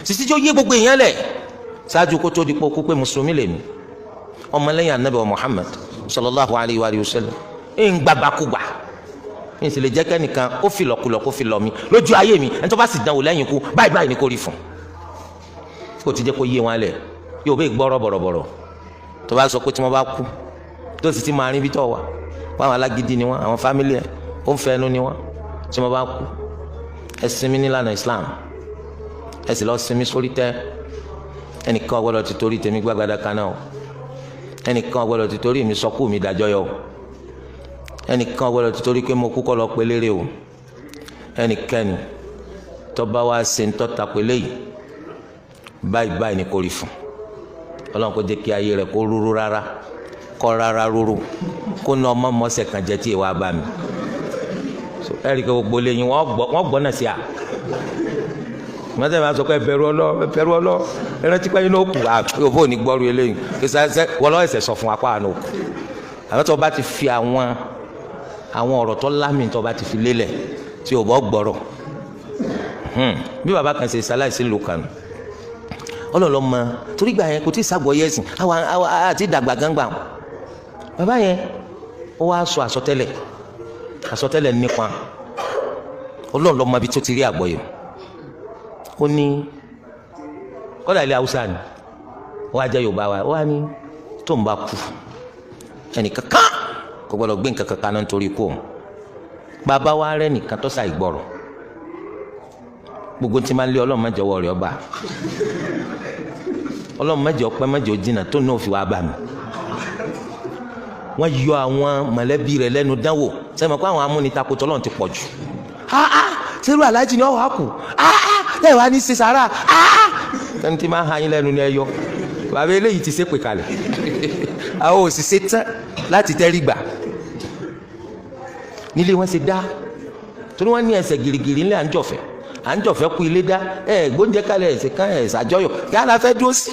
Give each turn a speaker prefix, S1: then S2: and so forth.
S1: Sisi tó yé gbogbo èèyàn lẹ̀ ṣáájú kó tó di pé kú pé mùsùlùmí lèmi, ọmọlẹ́yìn anabi wa Muhammad sallallahu alayhi wa sallam, ń gbàgbàkúgbà ń sì lè jẹ́ kẹ́nìkan kó fi lọ́kulọ̀ kó fi lọ́ mi lójú ayé mi. Ẹni tó bá sì dánwò lẹ́yìn ikú, báyìí báyìí ni kò rí fún. Kó ti jẹ́ kó yé wọn lẹ̀, yóò bẹ́ẹ̀ gbọ́rọ̀ bọ̀rọ̀bọ̀rọ̀. Tó bá sọ pé tí wọ́n bá kú, tó sì ti máa rí bí tó wà, wọ́n àwọn alágídí ni wọ́n, àwọn family ẹ̀ ó ń fẹ́nu ni wọ́n. Tí wọ́n bá kú, ẹ sinmi nílànà Islam, ẹ sì lọ sinmi sórí tẹ́. Ẹnìkan gbọ́dọ̀ ti torí tèmi gbàgbádá kaná o. Ẹnìkan gbọ́dọ̀ ti torí mi sọkú mi dájọ́ yọ o. Ẹnìkan gbọ́dọ̀ ti torí pé mo kú kọ́ lọ pelére o. Ẹnikẹ́ni tó bá wá ṣe ń tọ́ta pélé yìí, báyìí báyìí ni kò rí fún. Ọlọ́run kò jẹ́ kí ayé rẹ̀ kó rúrú rárá, kọ́ rárá rúrú, kó ná ọmọ mọ́sẹ̀ kan jẹ́ tí ìwà bá mi. Ẹ̀rí kò gbogbo lẹ́yìn wọ́n gbọ́ náà sí a mọ́tẹ́ máa sọ pé ẹbẹ̀rù ọlọ́, ẹbẹ̀rù ọlọ́, ẹrántí pé inú òkú àbò ò ní gbọ́rú eléyìí kí sẹ́ wọ́n lọ́wọ́ ẹ̀sẹ̀ sọ fún apá àná òkú. Àwọn tó bá ti fi àwọn ọ̀rọ̀ tó lámì, tó bá ti fi lélẹ̀ tí ò bọ́ gbọ́rọ̀. Bí bàbá kan ṣe ṣaláìsí lù kàn, ọlọ́lọ́ mọ torí gbà yẹn kò tí ì sàgbọ́ yẹ̀sìn àwọn àti ìdàgbà gángbà. Bàbá yẹn, ó wá sọ àsọtẹ́lẹ̀, àsọtẹ́lẹ̀ nípa ọlọ́ọ̀lọ́ mọ ibi tó ti rí àgbọ̀yọ̀. Ó ní kọ́dà ilé Haúsá ni wọ́n á jẹ́ Yorùbá wa. Wọ́n á ní tó ń bá kú, ẹnìkan kan kò gbọ́dọ̀ gbé nǹkan kankan náà nítorí kú òun. Bàbá wa rẹ nìkan tó ṣàì gbọ́rọ̀, gbogbo tí máa ń lé, Ọlọ́run má jọ̀wọ́ rẹ̀ ọba, Ọlọ́run má jẹ́ ọpẹ́, má jẹ́ òjìnà tó náà fi wá bá mi. Wọ́n yọ àwọn mọ̀lẹ́bí rẹ̀ lẹ́nu dánwò sẹ́mi pé àwọn amúnitakotọ́ Ọlọ́run ti pọ̀ jù. Ah ah, sẹ́rù aláàjì ni ọ̀ wá kù. Ah ah, ẹ̀ wá ní ṣe sàrà. Ah ah, ẹni tí máa ń ha yín lẹ́nu ni ẹ yọ. Bàbá eléyìí ti ṣépè kalẹ̀, àwọn òṣìṣẹ́ tán láti tẹ́rí gbà nílé wọn ṣe dá, torí wọn ní ẹsẹ̀ gírígírí ńlẹ̀. À ń jọ̀fẹ́, à ń jọ̀fẹ́ kú ilé dá ẹ gbóúnjẹ kalẹ̀, ẹsẹ̀ kan ẹ̀ ṣàjọyọ̀ kí á la fẹ́ dúró sí.